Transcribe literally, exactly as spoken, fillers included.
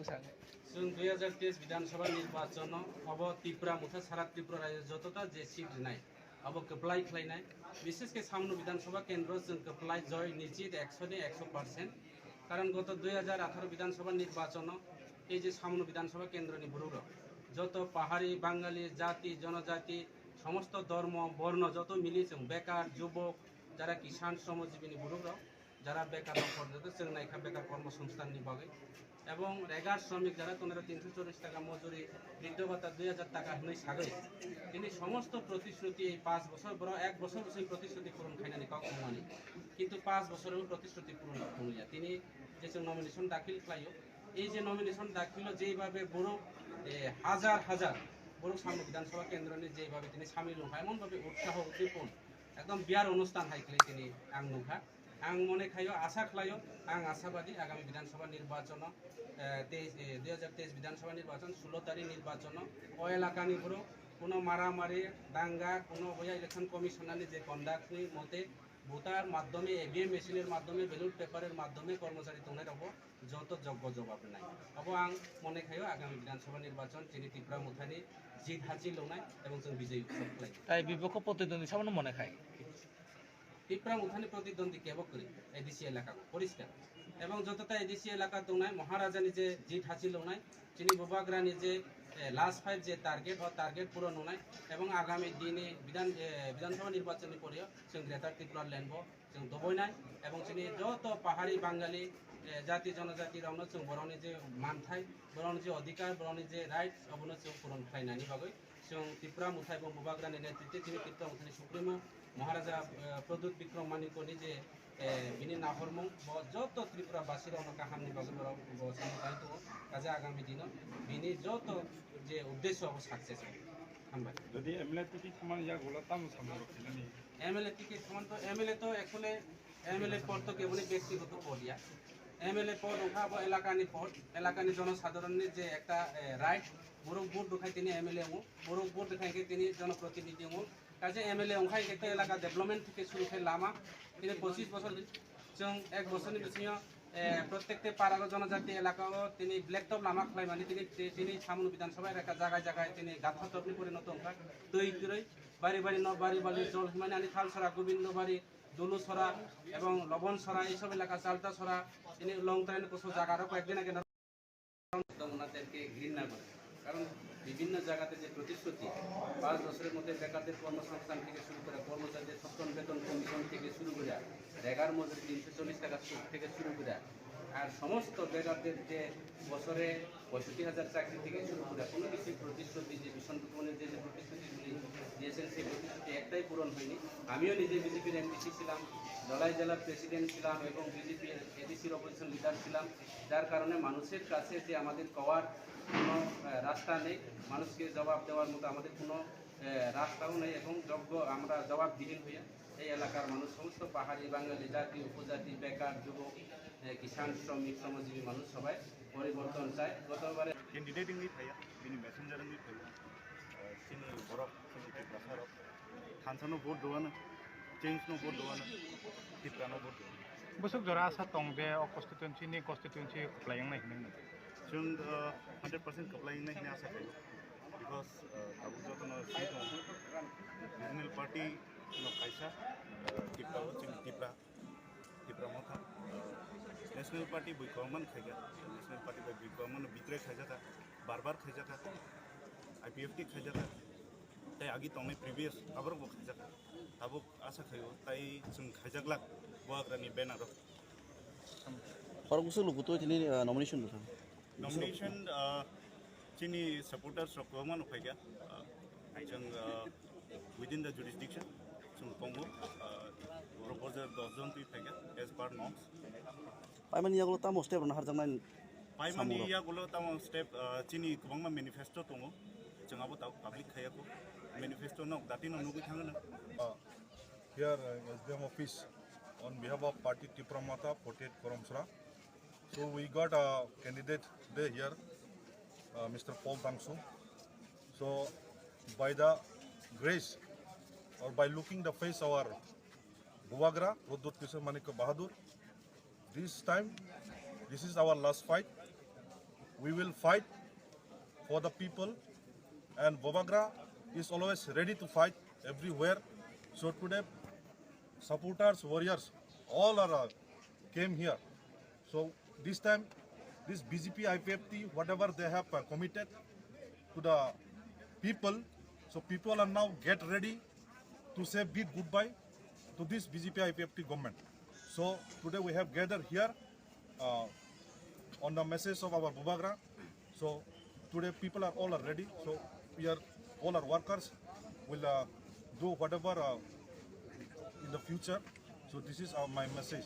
Chwng dui hajar teis Bidhan Sabha nirbachon o obo Tipra Motha sara Tripura rajyo jotota je seat rinai abo kwplai khlainai, bishesh khe Samno Bidhan Sabha kendro chwng kwplai joy nichit ekso ni ekso percent. Karon goto dui hajar atharo Bidhan Sabha nirbachon o ei je Samno Bidhan Sabha kendro ni borok rok joto pahari, Bangali, jati, jonojati, somosto dhormo, borno joto mili chwng bekar, jubok, jara kisan, sromojibini borok rok, jara bekar rok porjonto chwng naikha bekar kormo songsthan ni bagwi. Ebong regar sromik jara tongnai rok tinsho chollish taka mojuri, briddo bhata dui hajar taka hwnwi sagwi tini somosto protishruti ei panch bochor, borok ek bochor bwswk protishruti puron khainani kok wngmani, kintu panch bochor o protishruti puron wngya. Tini je chwng nomination dakhil khlaio, ei je nomination dakhilo jeibabe borok, eh, hajar hajar borok Samno Bidhan Sabha kendroni jeibabe tini samil wngkha, emon babe utsaho udipon ekdom biyar onusthan hai khlai tini ang nukha. Ang mone khaio, asa khlaio, ang asabadi agami Bidhan Sabha nirbachon o, eh, teis, eh, dui hajar teis Bidhan Sabha nirbachon, sulo tarikh nirbachon o, o elakani borok kuno maramari, danga, kuno oya election commission ani je conduct ni mote voter maddhome, E V M machine er maddhome, ballot paper er maddhome kormochari tongnai rokbo joto joggo jobab rwnai. Abo ang mone khaio agami Bidhan Sabha nirbachon chini Tipra Mothani jit hasil longnai ebong chwng bijoi utsaho khlai. Tai bipokho protidwndi samano mone khai. Tipra Mothani protidwndi kebo kwrwi, A D C elaka o poriskar. Ebong jotota A D C elaka tongnai Maharajani je jit hasil longnai, chini Bubagrani je, eh, last fight je target, o target puron wngnai, ebong agami dini Bidhan, eh, Bidhan Sabha nirbachon ni pore o chwng Greater Tipraland bo chwng doboinai, ebong chini joto pahari Bangali, eh, jati jonojati rokno chwng borokni je manthai, borokni je odhikar, borokni je rights, obono chwng puron khlainani bagwi chwng Tipra Mothai bo Bubagrani netritwe chini Tipra Mothani Supremo Maharaja, eh, Pradyut Bikram Manikoni je, eh, bini nahormung bo joto Tripura basi rokno kahamni bagwi borok bo samung tangwi tongo. Kaje agami dino bini joto je uddesho abo success wngo. Hambai. Jodi M L A ticket thangmani yagulo tamo samung rok khainani? M L A ticket thangmani to, M L A to actually M L A pod to keboni byaktigoto pod ya. M L A pod wngkha abo elakani pod, elakani jonosadharanni je ekta, eh, right, borok vote rwkhai tini M L A wngo, borok vote rwkhai khe tini jonoprotinidhi wngo. Kaisa M L A wngkhai khe elaka development theke suru khe lama, tini pochis bochor chwng ek bochorni bisingo, eh, prottekte para o jonojati elaka o tini black top lama khlaimani tini, tini Samno Bidhan Sabha elaka jagai jagai tini gatha topni pore no tongkha, twi kwrwi, bari bari no bari bari jol hwnmani ani Thalsora, Gobindobari, Dulusora ebong Lobonsora, ei sob elaka Chaltasora, tini long train kusu jaga rok koi ek din age na ওনাদেরকে ঘৃণা করে। কারণ বিভিন্ন জায়গাতে যে প্রতিশ্রুতি, পাঁচ বছরের মধ্যে বেকারদের কর্মসংস্থান থেকে শুরু করে, কর্মচারীদের সপ্তম বেতন কমিশন থেকে শুরু করে, রেগার মজুরি তিনশো চল্লিশ টাকা সুদ থেকে শুরু করে, আর সমস্ত বেকারদের যে বছরে পঁয়ষট্টি হাজার চাকরি থেকে শুরু করে কোনো কিছু প্রতিশ্রুতি, যে ভীষণ ভবনের যে যে প্রতিশ্রুতিগুলি দিয়েছেন, সেই প্রতিশ্রুতি একটাই পূরণ হয়নি। আমিও নিজে বিজেপির এমডিসি ছিলাম, ধলাই জেলার প্রেসিডেন্ট ছিলাম এবং বিজেপির এডিসির অপোজিশন লিডার ছিলাম, যার কারণে মানুষের কাছে যে আমাদের কওয়ার কোনো, আহ, রাস্তা নেই, মানুষকে জবাব দেওয়ার মতো আমাদের কোনো, আহ, রাস্তাও নেই এবং যোগ্য, আমরা জবাবদিহিন হয়ে এই এলাকার মানুষ, সমস্ত পাহাড়ি, বাঙালি, জাতি, উপজাতি, বেকার, যুবক, আহ, কিষাণ, শ্রমিক, শ্রমজীবী মানুষ সবাই পরিবর্তন চায়। গতবারে ক্যান্ডিডেট ইংলি থাইয়া, বিনি মেসেঞ্জার ইংলি থাইয়া, আহ, চিনি বরফ, চিনি টিপ্রাসারক, Thansa no vote doano, change no vote doano, Tipra no vote doano. Bwswk jora asa tong je o constituency ni constituency kwplai wngnai hinwi nang? Chwng, uh, hundred percent kwplai wngnai hinwi asa khaio. Because, uh, tabuk jotono sini tongo, regional party no kaisa, uh, Tipra o chini Tipra, Tipra Motha, uh, National Party bui kwbangma no khaikha, National Party bai bui kwbangma no betray khaijakha, bar bar khaijakha, I P F T khaijakha, tei agi tongnai previous aborok bo khaijakha. Tabuk asa khaio, tai chwng khaijaklak Bubagrani banner o. Khorok bwswk luku twi tini, ah, nomination bwkha? Nomination, ah, chini supporters rok kwbangma no phaikha. Ah, chwng, ah, within the jurisdiction chwng tongo, ah, borok borjak dos jon twi phaikha as per norms. Paimani yagulo tamo step rwna harjaknai? Paimani samung rok yagulo tamo step, ah, chini kwbangma manifesto tongo. Chwng abo tabuk public khaiya kho. Manifesto nok dati no nugwi thangano. Ah, here, uh, S D M office on behalf of party Tipra Motha forty-eight Karamsara. So we got a candidate today here, uh, Mister Paul Dangsu. So by the grace or by looking the face our Bubagra, Pradyut Kishore Manikya Bahadur, this time, this is our last fight. We will fight for the people, and Bubagra is always ready to fight everywhere. So today, supporters, warriors, all are uh, came here. So this time, this B J P I P F T, whatever they have uh, committed to the people, so people are now get ready to say big goodbye to this B J P I P F T government. So today we have gathered here uh, on the message of our Bubagra. So today people are all are ready. So we are all our workers will uh, do whatever uh, in the future. So this is uh, my message.